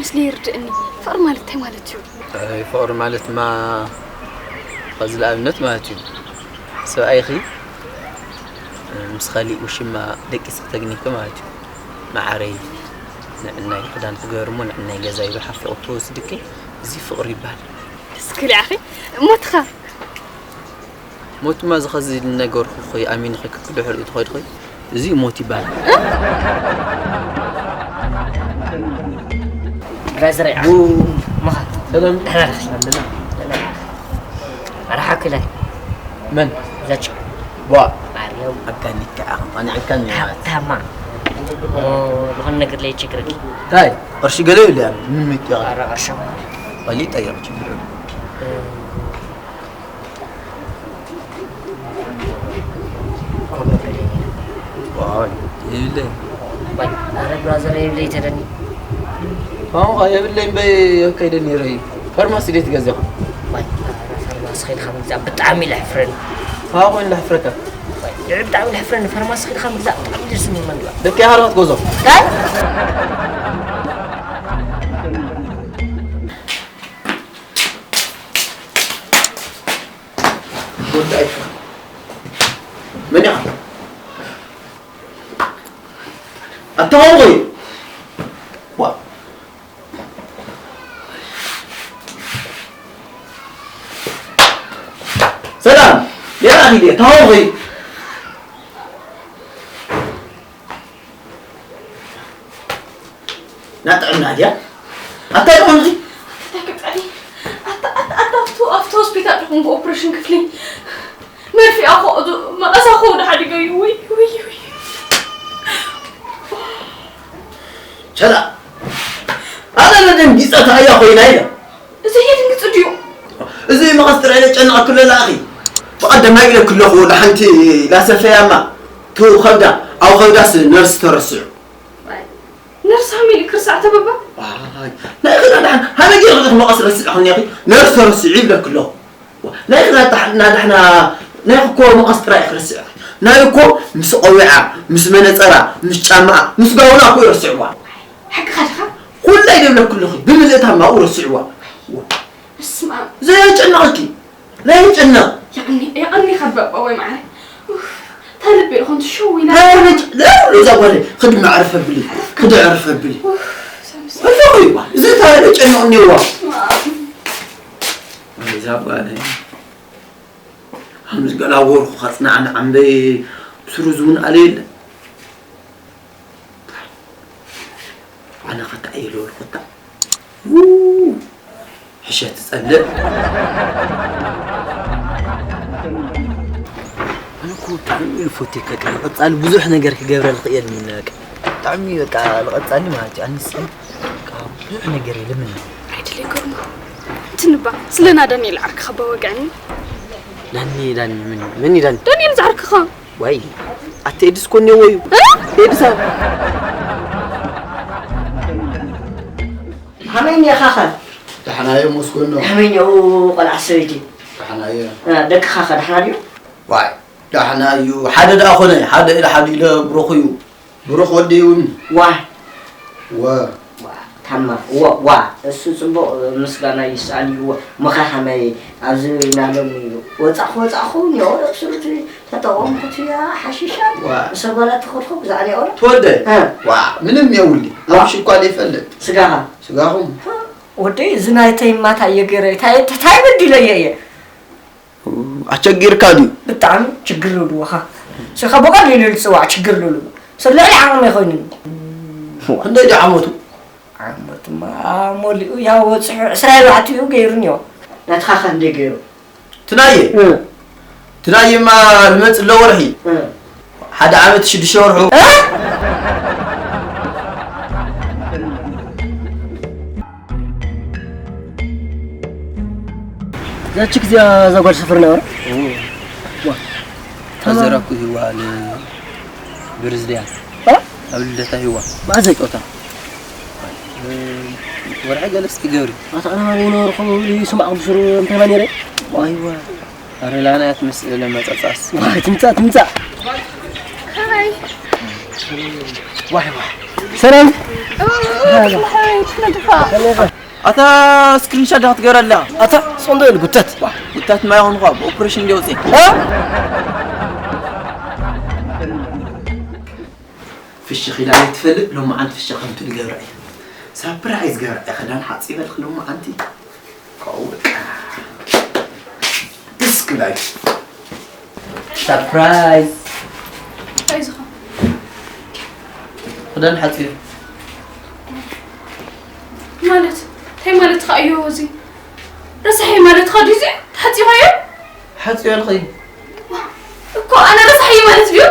ምስለ ይርድእኒ። ፍቕሪ ማለት እንታይ ማለት እዩ? ኣይ፣ ፍቕሪ ማለትማ፣ ኸዚ ንኣብነት ማለት እዩ፣ ሰብኣይኺ ምስ ካሊእ ውሽማ ደቂሱ ክተግኒኪ ማለት እዩ። መዓረይ፣ ንዕናይ ክዳን ክገብር እሞ ንዕናይ ገዛ ኢሉ ሓፊቑ ክወስድኪ፣ እዚ ፍቕሪ ይበሃል። ደስ ክብል ኢኺ። እሞትኻ? ሞትማ እዚ ኸዚ ዝነገርኩኺ ኣሚንኺ ክድሕሪኡ ትኸድኺ፣ እዚ ሞት ይበሃል። ብራዘረይ፣ ው። መኻ። ሰላም። ደህና ነህ? ኣለና። መርሓባ ክለ። መን? ዘች። ዋ። ማርያም። ኣጋኒካ፣ ኣማኒ ኣጋኒ። ሃብታማ። ኦ፣ ዝኾነ ነገር ላይ ችግር። ታይ፣ ቅርሺ ገለ የብልያን። ምን ምጥያ? ኧረ ቅርሺ። ወሊ ጠየቕ ችግር። ዋይ፣ የብለይ። ዋይ፣ ኣረ ብራዘር የብለይ ተለኒ። ቋንቋ የብለይ እምበይ ከይደ ነይረ እዩ። ፋርማሲ ደይ ትገዝእ? ዋይ፣ ኣረ ፋርማሲ ከይድካ ምግዛእ ብጣዕሚ ለሕፍረኒ። ካባ ኮይኑ ለሕፍረካ? ዋይ፣ ልዕሊ ብጣዕሚ ለሕፍረኒ፣ ፋርማሲ ከይድካ ምግዛእ ብጣዕሚ ደስ ዝብል መግዛእ። ደቂ ሃራት ጎዞ። ታይ? ወዲ ኣይፋ። መን ኢኻ? ኣታ ሆይ። ዋ። ሰላም። ያ ኣኺ፣ ኣታ ሆይ። ናጥዕና ድያ? ኣታ ይኾንኺ? ኣታ ክጥዕኒ። ኣታ፣ ኣታ፣ ኣታ፣ ኣብቲ፣ ኣብቲ ሆስፒታል ዲኹም ብኦፕሬሽን ክፍሊ? መርፊኣ ኾ፣ እቱ መቐሳ ኾ ወደ ሓዲገ እዩ። ውይ፣ ውይ፣ ውይ። ሸላ። ኣነ ደንጊጸ ተኣያ ኮይና ኢለ። እዚ የድንግጽ ድዩ? እዚ መቐስ ጥራይ ዘጨነቐ ክሎ ለኣኺ። ብቐደማይ ኢለ ክለኹ ለሓንቲ ላሰፈያማ ቱ ኸብዳ፣ ኣብ ኸብዳስ ነርስ ተረሲዑ። ነርስ ሃመይ እዩ ክርስዕ ተበባ? ኣይ፣ ናይ ኽላ ደሓን፣ ሃመይ ገይረ ኽልተ መቐስ ረሲዕ ኹን ያኺ፣ ነርስ ተረሲዑ ይብለክ ኣለኹ። ናይ ኽላ ደሓን፣ ናዳሕና፣ ናይ እኮ መቐስ ጥራይ ክረስዕ። ናይ እኮ ምስ ቆቢዓ፣ ምስ መነጸራ፣ ምስ ጫማኣ፣ ምስ ጋውና እኮ ይረስዕዋ። ሓቅኻ ድኻ? ኩላይ ደብለክ ኣለኹ፣ ብምልእታ ማኡ ረስዕዋ። በስመ ኣብ። ዘየጨነቐኪ። ለይጭነቕ። የቐኒ-፣ የቐኒኻ በባ ወይ መዓረ። ኡፍ፣ እታ ልቢ ኢኹም ትሸው ኢላ። ለይጭ-፣ ለይብሉ እዛ ጓለይ፣ ክዲ መዕርፈ ብሊ፣ ክዲ ዕርፈ ብሊ። ኡፍ፣ ሰምስ-፣ እዛ ጓለይ፣ እዚ እታ ለይጨነቕ እኒዋ። በስመ ኣብ። እዛ ጓለይ፣ ከምዚ ገላ ወርኹ ኸጽናዕና ዓምበይ ብስሩ ዝውን ኣለ የለ። ኣነ ኸታ እየ ልበልኩ ኸታ። ው! ሕሸት ጸልእ። ኣነ እኮ ብጣዕሚ እየ ልፎቴካ፣ ቀ-፣ ቀጻሊ ብዙሕ ነገር ክገብረ ልኽእል እየ ልምነ፣ በቃ። ብጣዕሚ በቃ ልቐጻሊ ማለት እዩ። ኣነስ በቃ ብዙሕ ነገር እየ ልምነ። ኣይድለይ ገርሞ። እንትንባ፣ ስለና ዳንኤል ዓርክኻ ባወግዕኒ። ዳኒ፣ ዳኒ፣ መን እዩ? መን እዩ ዳኒ? ዳንኤል ዝዓርክኻ። ዋይ፣ ኣቲ ኤድስ ኮን እኒዎ እዩ። እ? ኤድስ ኣብ ከመይ እኒኻ ኸ? ደሕና እየ፣ መስገኖ። ከመይ እኒኦ ቆልዓ ሰበይቲ? ደሕና እየ። እ፣ ደቅኻ ኸ ደሕና ድዩ? ዋይ፣ ደሕና እዩ። ሓደ ደኣ ኾነ፣ ሓደ ኢለ፣ ሓደ ኢለ ብሩኽ እዩ። ብሩኽ ወዲ እውን። ዋ። ወ። ዋ፣ ታማ። ወ፣ ዋ። እሱ ጽቡቕ ምስጋና ይስኣል እዩ። ወ፣ ምኻ ከመይ ኣብዚ ናሎም እዩ። ወጻኹ፣ ወጻኹ፣ እኒኦ፣ እሱ እቲ ተጠቐምኩት እያ፣ ሓሺሻ። ዋ። ምስ ኣባላት ተኸድኩ፣ ብዛዕባ እኒኦ። ተወደ? እ። ዋ፣ ምንም የውሊ። ዋ። ኣብ ሽኳ ዘይፈልጥ። ስጋኻ? ስጋኹም? ወደይ፣ እዚ ናይ ተይማታ እየ ገይረ፣ ታይ፣ ታይ በዲለየ እየ? ኣቸጊርካ ድዩ? ብጣዕሚ ችግር ልብልዎ ኻ። ስኻ ብቐሊሉ ልጽዋዕ ችግር ልብልዎ። ሰብ ልዕሊ ዓቕሚ ኣይኮይኑን። ክንደይ ድዩ ዓመቱ? ዓመቱማ መሊኡ ያው በጺሑ ዕስራ ኣርባዕተ እዩ ገይሩ እኒኦ። ናትኻ ኸ ክንደይ ገይሩ? ትናየ? እ። ትናየማ ልመጽእ ኣሎ ወርሒ። እ። ሓደ ዓመት ሽዱሽተ ወርሑ። እ? እዛ ቺክ እዚኣ እዛ ጓል ሰፈር ነበረ? እዎ። ዋ። ተዘረኩ ሂዋ ንብርዝድያ። እ? ኣብ ልደታ ሂዋ። መኣዘይ? ስጦታ። እ፣ ወርሒ ገለስ ትገብሪ። ኣታ ኣነ ማን ይነበርኩ ይስማዕኩም ስሩ እንታይ ማን ነይረ? ዋይዋ። ኣረ ላና እያ ትመስል ለመጻጻስ። ዋይ፣ ትምጻእ፣ ትምጻእ። ሃይ። ዋይ፣ ዋይ። ሰላም። ኣታ ስክሪንሻት ዳ ክትገብረላ? ኣታ ሶንዶ ይል ጉተት። ጉታት ማይ ኾንኳ ብኦፕሬሽን እንዲወፅእ። ፍሽኽ ኢላ ኣይትፈልጥ። ሎማዓንቲ ፍሽኽ ከምትብል ገብራ እየ። ሳፕራይዝ ገብራ እየ። ክዳን ሓፂበልክ ሎማዓንቲ። ከውቅ። ደስ ክብላ እዩ። ሳፕራይዝ። ኣይዞኻ። ክዳን ሓፂበ። ማለት እንታይ ማለት ኸ እዩ እዚ? ረሳሒ ማለት ኸ ድዩ እዚ? ተሓፂባዮ? ሓፂበልክ እዩ። እኮ ኣነ ረሳሒ ማለት ድዩ?